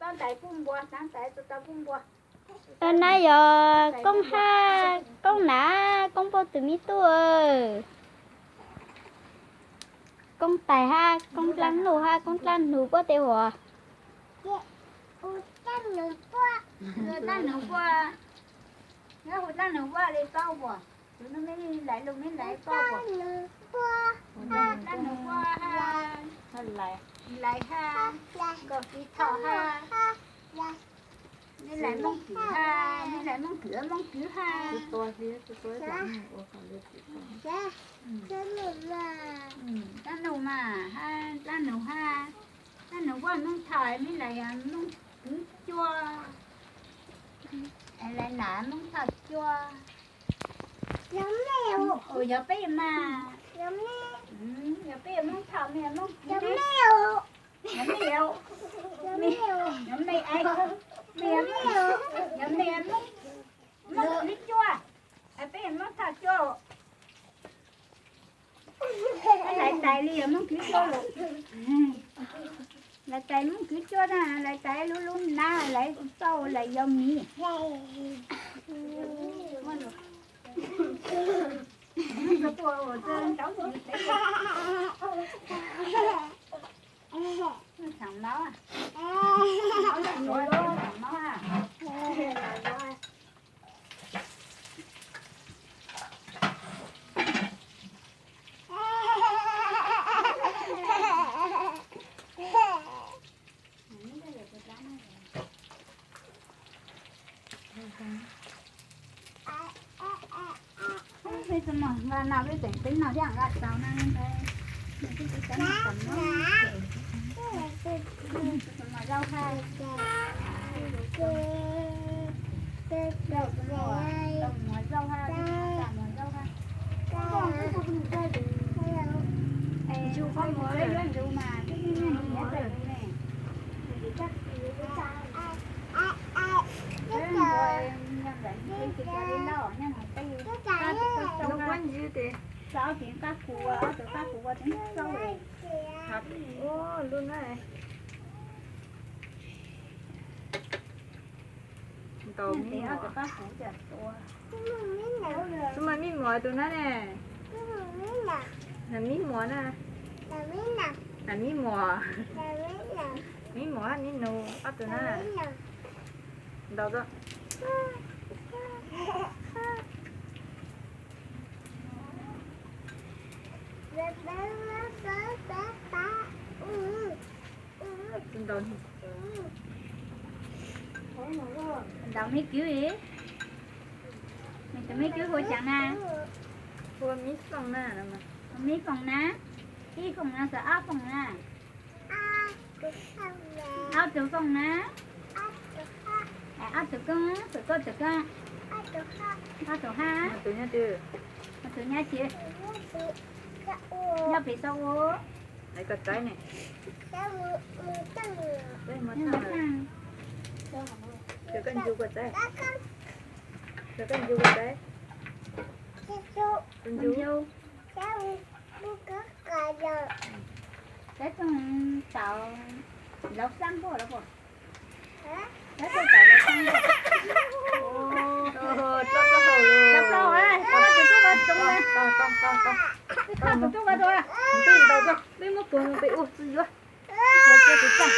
Tau ntais kuj npua, tau ntais tau kuj npua. Nab yog Koob hab Koob Nav, Koob Paj Twm me tub. Koob Tais hab Koob Dlaab Nuj hab Koob Dlaab Nug puab tej huam. Dlaab Nug puab, nyob hu Dlaab Nug puab li paub puas? Tus no meb lais lug meb lais paub puas? Dlaab Nug puab hab, lais hab, Nkauj Txiv Thoj hab, meb lais Moob Kwm hab, meb lais Moob Kwm, Moob Kwm hab, Dlaab Nug mas hab, Dlaab Nug hab, Dlaab Nug puab Moob Thoj, meb lais Moob Kwm Cua, lais nam Moob Thoj Cua. Yog peb mas, yog peb Moob Thoj, mej Moob Kwm, yog mej, yog mej, yog mej Moob Kwm Cua, peb Moob Thoj Cua. Lais tais li yog Moob Kwm Cua lawm. Lais tais Moob Kwm Cua na, lais tais lub lub nab lais txauj lais yau miv. Peb tsi mos nqa no peb tseem peb noj thiab nqa tau na. Peb tsi mos zaub ha, tau mos zaub ha, tau mos zaub ha. Ntsuj qhov muag yuav ntsuj mas twb niaj hnub mus ntsuj ne. Lub qab ntsis tes, ob tug qab kuv, ob tug qab kuv ua tseeb txaus. Lub na. Ntaus me nyuam. Tub mas me muam tus na ne. Nas me muam na. Nas me muam. Me muam me nus ob tug na. Ntaus tau. Ntaus, ntaus me kwv li. Nws tus me kwv hu cas na? Hu Mib Foom na. Hu Mib Foom na. Ib Foom na, xyov ob Foom na. Ob tug Foom na. Ob tug koob, tug koob, tug koob. Ob tug hab. Tus nyab tsi? Nyob pem saum ub. Koj txawb ne. Koj ncu koj txawb. Koj ncu koj txawb. Koj ncu. Peb tug tau laus xab npauj los puas? Peb tug tau laus xab npauj. Tau plaub plaub, peb tug tub ua tus. Peb muab puag mus pem ub txwj yuav. Ua cia tus txaj.